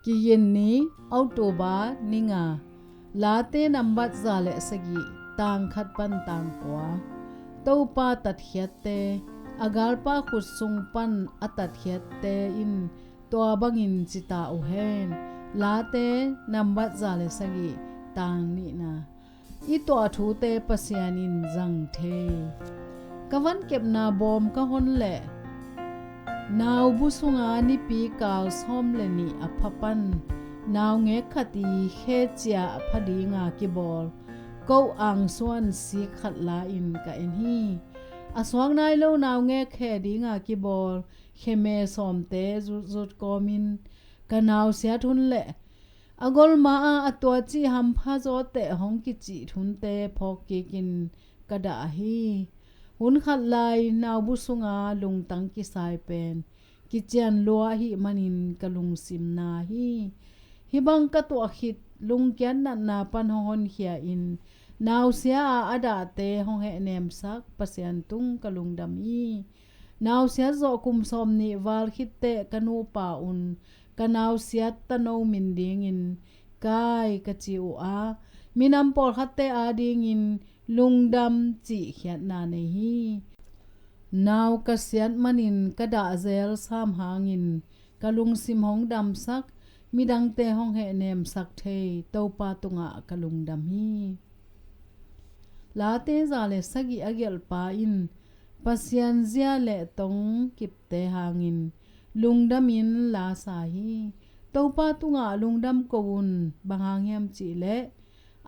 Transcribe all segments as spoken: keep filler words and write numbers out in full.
Kigin ni, October ni nga. Late nambat za le sagih, tang khat pan tang kua. Topa tatkhiatte, a galpa khut sung pan a tatkhiatte in tua bangin ci ta uh hen. Late nambat za le sagih, tang nihna. I tuah thute Pasian in zang thei. Ka van kepna bawm ka hon leh, naubu sunga nipi kal sawm le nih a pha pan naungek khat i khe cia a pha dinga kibawl koh angsuan sik khat la-in ka en hi. A suak nai lo naungek khe dinga kibawl kheme sawmte zutzut kawmin ka nausiat hun leh a golma-a a tuacih hampha zawteh hong kicih hunte phawk kikin ka dah hi. Hun khat lai naubu sunga lungtang kisai pen kician lua ahih manin ka lungsim na hi. Hih bang ka tuah khit lungkiat natna pan hong honkhia in nausia a a dahte hong hehnemsak Pasian tung ka lungdam hi. Nausiat zawh kum sawm nih val khitteh ka nupa un ka nausiat tano min dingin kai ka ci uh a, minam pawlkhatte adingin lungdam cih khiatna nei hi. Nau ka siat manin ka dahzel sam hangin ka lungsim hong damsak midangte hong hehnemsak thei Topa tungah ka lungdam hi. Late za le sagih a gelhpa in Pasian zia le tong kipte hangin lungdamin la sa hi. Topa tungah lungdam ko un, bang hang hiam cihleh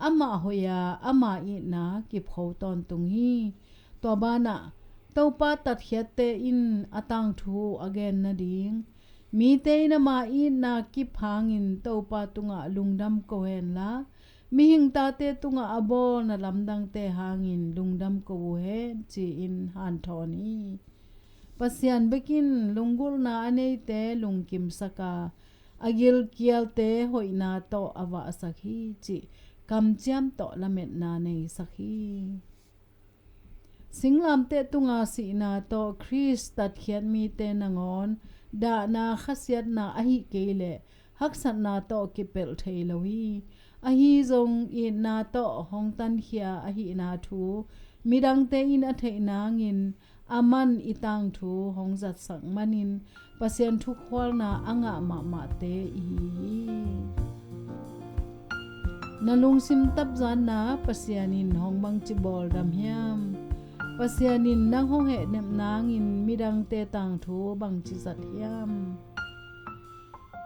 amah hoih a ama itna kipkho tawntung hi. Tua banah Topa tatkhiatte in a tangthu a gen nading, mite in ama itna kip hangin Topa tungah lungdam ko henla, mihing tate tungah a bawl na lamdangte hangin lungdam ko uh hen ci-in hanthawn hi. Pasian bekin lunggulhna a neite lungkimsak a, a gilkialte hoihna tawh a vahsak hi cih kamciam tawh lametna neisak hi. Singlamteh tunga sihna tawh Khrist tatkhiat mite nangawn dahna khasiatna ahi kei leh haksatna tawh kipelh thei lo hi. Ahi zong itna tawh hong tankhia ahihna thu midangte in a theih nangin a man i tangthu hong zatsak manin Pasian thukhualna a ngah mahmahte i hi hi. Na lungsim tapzanna Pasian in hong bangci bawldam hiam? Pasian in nang hong hehnep nangin midangte tangthu bangci zat hiam?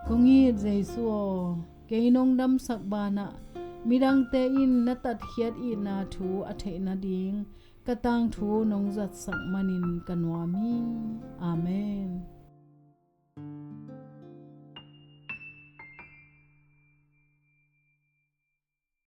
Kong it Jesu aw, kei nong damsak banah midangte in na tatkhiat itna thu a theih nading ka tangthu nong zatsak manin ka nuam hi. Amen.